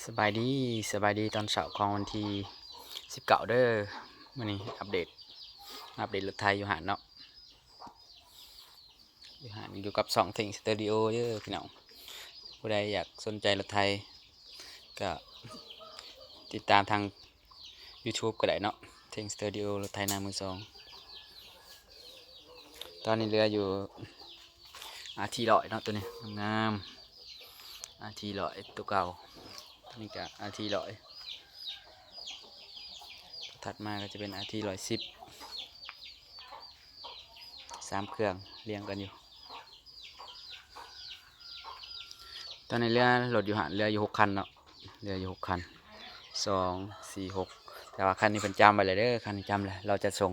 ສະບາຍດີ ສະບາຍດີຕອນເຊົ້າຂອງວັນທີສິບເກົ້າເດີ. ມື້ນີ້ອັບເດດ ອັບເດດລົດໄຖຢູ່ຮ້ານເນາະ. ຢູ່ຮ້ານ ຢູ່ກັບຊ່ອງເທັງສະຕູດິໂອເດີພີ່ນ້ອງ. ຜູ້ໃດຢາກສົນໃຈລົດໄຖ ກໍຕິດຕາມທາງຢູທູບກໍໄດ້ເນາະ, ເທັງສະຕູດິໂອ ລົດໄຖນາມືສອງ. ຕອນນີ້ເຫຼືອຢູ່ ອາທີຮ້ອຍເນາະ ໂຕນີ້ງາມໆ ອາທີຮ້ອຍ ໂຕເກົ່າ. ໂຕນີ້ກໍ ອາທີຮ້ອຍ ຖັດມາກໍຈະເປັນ ອາທີຮ້ອຍສິບ ສາມເຄື່ອງລຽງກັນຢູ່. ຕອນນີ້ເຫຼືອລົດຢູ່ຫັ້ນ ເຫຼືອຢູ່ຫົກຄັນເນາະ, ເຫຼືອຢູ່ຫົກຄັນ ສອງ ສີ່ ຫົກ. ແຕ່ວ່າຄັນນີ້ເພິ່ນຈຳໄວ້ແລ້ວເດີ, ຄັນນີ້ຈຳແລ້ວ ລາວຈະສົ່ງ.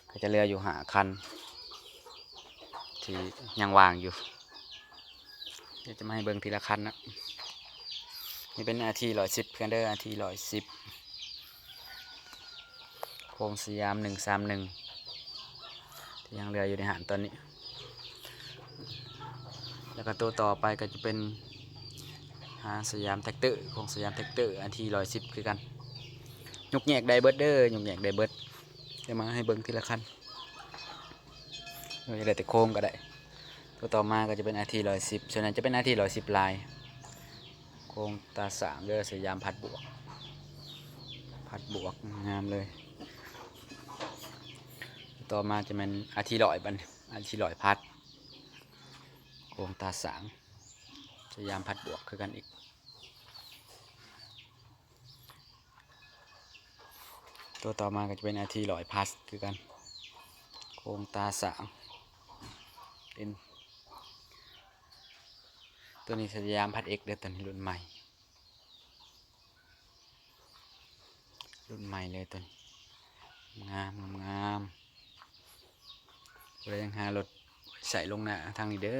ກໍຈະເຫຼືອຢູ່ຫ້າຄັນທີ່ຍັງວ່າງຢູ່. ດຽວຈະມາໃຫ້ເບິ່ງທີລະຄັນເນາະ. ນີ້ເປັນ ອາທີຮ້ອຍສິບ ເພື່ອນເດີ, ອາທີຮ້ອຍສິບ ໂຄງສະຫຍາມ ໜຶ່ງສາມໜຶ່ງ ທີ່ຍັງເຫຼືອຢູ່ໃນຮ້ານຕອນນີ້. ແລ້ວກໍໂຕຕໍ່ໄປກໍຈະເປັນ ຫາສະຫຍາມແທັກເຕີ, ໂຄງສະຫຍາມແທັກເຕີ ອາທີຮ້ອຍສິບຄືກັນ. ຍົກແຍກໄດ້ເບິດເດີ, ຍົກແຍກໄດ້ເບິດ. ດຽວມາໃຫ້ເບິ່ງທີລະຄັນ. ເອີ ຢາກໄດ້ແຕ່ໂຄງກໍໄດ້. ໂຕຕໍ່ມາກໍຈະເປັນ ອາທີຮ້ອຍສິບ ສ່ວນໃຫຍ່ຈະເປັນ ອາທີຮ້ອຍສິບ ຫຼາຍ. ໂຄງຕາສ້າງເດີ, ສະຫຍາມພັດບວກ, ພັດບວກ ງາມເລີຍ. ຕໍ່ມາຈະແມ່ນ ອາທີຮ້ອຍ ບັດນີ້ ອາທີຮ້ອຍພັດ ໂຄງຕາສ້າງ ສະຫຍາມພັດບວກຄືກັນອີກ. ໂຕຕໍ່ມາກໍຈະເປັນ ອາທີຮ້ອຍພັດຄືກັນ, ໂຄງຕາສ້າງເປັນ ໂຕນີ້ສະຫຍາມພັດເອັກເດີ, ໂຕນີ້ລຸ້ນໃໝ່ ລຸ້ນໃໝ່ເລີຍໂຕນີ້ ງາມໆ. ຜູ້ໃດຍັງຫາລົດໃຊ້ລົງໜ້າທາງນີ້ເດີ,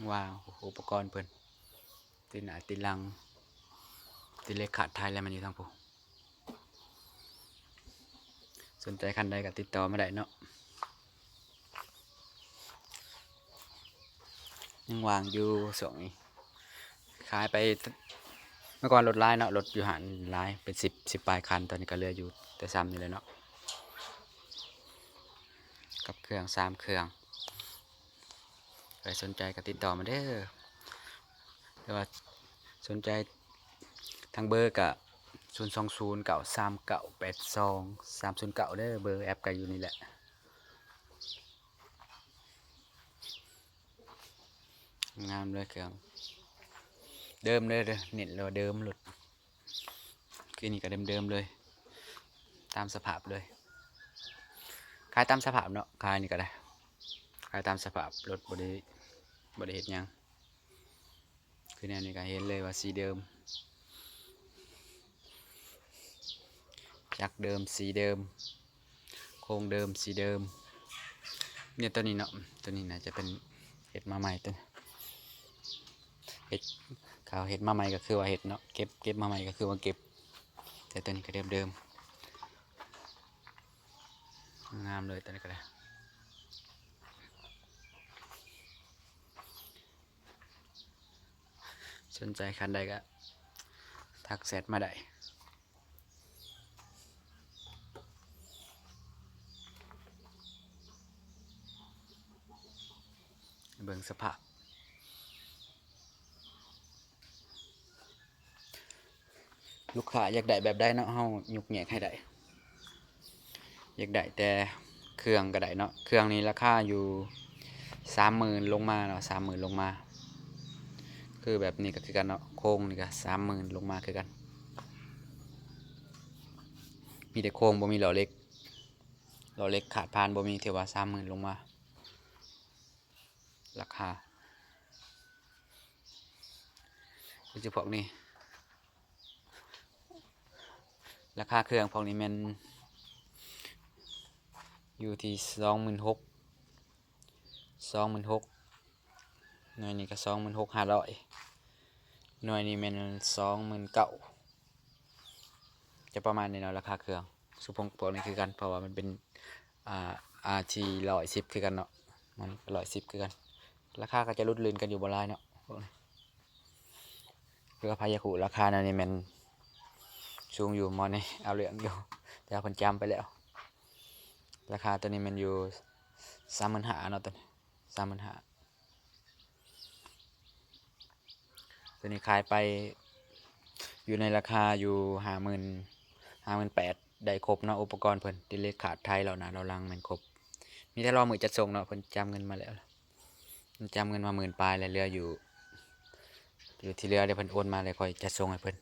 ວາງອຸປະກອນເພິ່ນ ຕິດໜ້າຕິດຫຼັງ ຕິດເຫຼັກຂາດໄທແລ້ວ ມັນຢູ່ທາງພຸ້ນ. ສົນໃຈຄັນໃດກໍຕິດຕໍ່ມາໄດ້ເນາະ, ຍັງວ່າງຢູ່ຊ່ວງນີ້. ຂາຍໄປ ເມື່ອກ່ອນລົດຫຼາຍເນາະ, ລົດຢູ່ຫັ້ນຫຼາຍ ເປັນສິບ ສິບປາຍຄັນ, ຕອນນີ້ກໍເຫຼືອຢູ່ແຕ່ສ່ຳນີ້ແຫຼະເນາະ ກັບເຄື່ອງສາມເຄື່ອງ. ໃຜສົນໃຈກໍຕິດຕໍ່ມາເດີ, ຫຼືວ່າສົນໃຈທາງເບີກໍ ສູນສອງສູນ ເກົ້າສາມເກົ້າ ແປດສອງສາມສູນເກົ້າ ເດີ. ເບີແອັບກໍຢູ່ນີ້ແຫຼະ. ງາມເລີຍ ເຄື່ອງເດີມເລີຍເດີ, ເນັ້ນເລີຍວ່າເດີມໂລດ. ຄືນີ້ກໍເດີມໆເລີຍ ຕາມສະພາບເລີຍ, ຂາຍຕາມສະພາບເນາະ. ຂາຍນີ້ກໍໄດ້ ຂາຍຕາມສະພາບ, ລົດບໍ່ໄດ້ ບໍ່ໄດ້ເຮັດຫຍັງ. ຄືແນວນີ້ກໍເຫັນເລີຍວ່າສີເດີມ, ຈັກເດີມ ສີເດີມ, ໂຄງເດີມ ສີເດີມ. ເນຍ ຕົວນີ້ເນາະ, ຕົວນີ້ໜ້າຈະເປັນເຮັດມາໃໝ່ ຕົວນີ້ເຮັດ ເຂົາເຮັດມາໃໝ່ກໍຄືວ່າເຮັດເນາະ, ເກັບ ເກັບມາໃໝ່ກໍຄືວ່າເກັບ. ແຕ່ຕົວນີ້ກໍເດີມໆ ງາມເລີຍ ຕົວນີ້ກໍໄດ້. ສົນໃຈຄັນໃດກໍທັກແຊັດມາໄດ້. ເບິ່ງສະພາບ ລູກຄ້າຢາກໄດ້ແບບໃດເນາະ, ເຮົາຍົກແຍກໃຫ້ໄດ້. ຢາກໄດ້ແຕ່ເຄື່ອງກໍໄດ້ເນາະ, ເຄື່ອງນີ້ລາຄາຢູ່ສາມໝື່ນລົງມາເນາະ, ສາມໝື່ນລົງມາ. ຄືແບບນີ້ກໍຄືກັນເນາະ, ໂຄງນີ້ກໍສາມໝື່ນລົງມາຄືກັນ. ມີແຕ່ໂຄງ ບໍ່ມີລໍ້ເຫຼັກ, ລໍ້ເຫຼັກຂາດຜ່ານບໍ່ມີ, ຖືວ່າສາມໝື່ນລົງມາ. ລາຄາ ຄືຈະພວກນີ້ ລາຄາເຄື່ອງພວກນີ້ແມ່ນຢູ່ທີ່ສອງໝື່ນຫົກ ສອງໝື່ນຫົກ. ໜ່ວຍນີ້ກໍສອງໝື່ນຫົກຫ້າຮ້ອຍ, ໜ່ວຍນີ້ແມ່ນສອງໝື່ນເກົ້າ. ຈະປະມານນີ້ເນາະ ລາຄາເຄື່ອງ. ຊຸມພວກນີ້ຄືກັນ ເພາະວ່າມັນເປັນ ອ່າ ອາທີຮ້ອຍສິບຄືກັນເນາະ, ມັນຮ້ອຍສິບຄືກັນ. ລາຄາກໍຈະຫຼຸດລື່ນກັນຢູ່ບໍ່ຫຼາຍເນາະ ພວກນີ້. ໂອເຄ ກັບພາຍາຄຸ ລາຄາແນວນີ້ແມ່ນສູງຢູ່ ໝໍນີ້ເອົາເລື່ອງຢູ່ ແຕ່ວ່າເພິ່ນຈຳໄປແລ້ວ. ລາຄາໂຕນີ້ແມ່ນຢູ່ສາມໝື່ນຫ້າເນາະ ໂຕນີ້ ສາມໝື່ນຫ້າ. ໂຕນີ້ຂາຍໄປຢູ່ໃນລາຄາຢູ່ຫ້າໝື່ນ ຫ້າໝື່ນແປດ ໄດ້ຄົບເນາະ ອຸປະກອນເພິ່ນ ດິນເຫຼັກ ຄາດໄທ ເລົາະໜ້າເລົາະຫຼັງແມ່ນຄົບ. ມີແຕ່ລໍມື້ຈັດສົ່ງເນາະ ເພິ່ນຈຳເງິນມາແລ້ວ ຈຳເງິນມາໝື່ນປາຍ ແລ້ວເຫຼືອຢູ່ ຢູ່ທີ່ເຫຼືອດຽວເພິ່ນໂອນມາ ແລ້ວຄ່ອຍຈັດສົ່ງໃຫ້ເພິ່ນ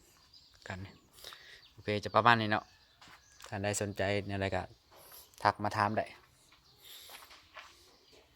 ກັນ. ໂອເຄ ຈະປະມານນີ້ເນາະ ທ່ານໃດສົນໃຈແນວໃດກໍທັກມາຖາມໄດ້.